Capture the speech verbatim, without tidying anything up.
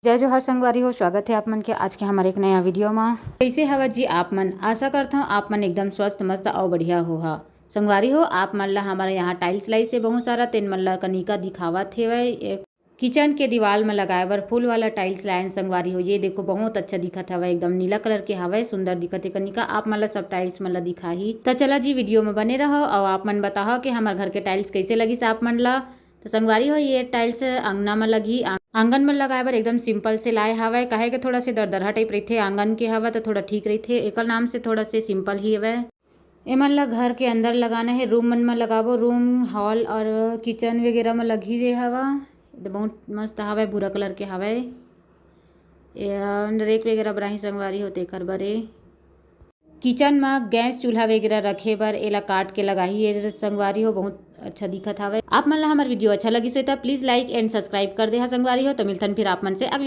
जय जोहार संगवारी हो, स्वागत हे आप मन के आज के हमर एक नया वीडियो मा। कइसे हवा जी आप मन? आशा करत हव आप मन एकदम स्वस्थ, मस्त अउ बढ़िया होहा। संगवारी हो, आप मन ला हमर यहाँ टाइल्स लाइस हे बहुत सारा, तेन मन ला कनिका दिखावत हेवय। एक किचन के दीवाल म लगाए बर फूल वाला टाइल्स लायन संगवारी हो। ये देखो, बहुत अच्छा दिखत हवय, एकदम नीला कलर के हवय, सुंदर दिखत हे। कनिका आप मन ला सब टाइल्स मन ला दिखाही, त चला जी वीडियो म बने रहो अउ आप मन बताहो कि हमर घर के टाइल्स कइसे लगिस आप मन ला। त संगवारी हो, ये टाइल्स अंगना म लगही, आं-, आंगन म लगाए बर एकदम सिंपल से लाए हवय, काहे के थोड़ा से दरदरहा टाइप रहिथे, आंगन के हवय त थोड़ा ठीक रहिथे, एकर नाम से थोड़ा से सिंपल ही हवय। एमन ला घर के अंदर लगाना हे, रूम मन म लगाबो, रूम, हॉल और किचन वगैरह म लगही जे हवा। ये बहुत मस्त हवय, भूरा कलर के हवय। ये रैक वगैरह बनाही संगवारी हो, तेकर बर ए। किचन म गैस चूल्हा वगैरह रखे बर एला काट के लगाही ये संगवारी हो, बहुत अच्छा दिखत हवय। आप मन ला हमर वीडियो अच्छा लगिस होही त please like and subscribe कर देहा संगवारी हो। त मिलथन फिर आप मन से अगले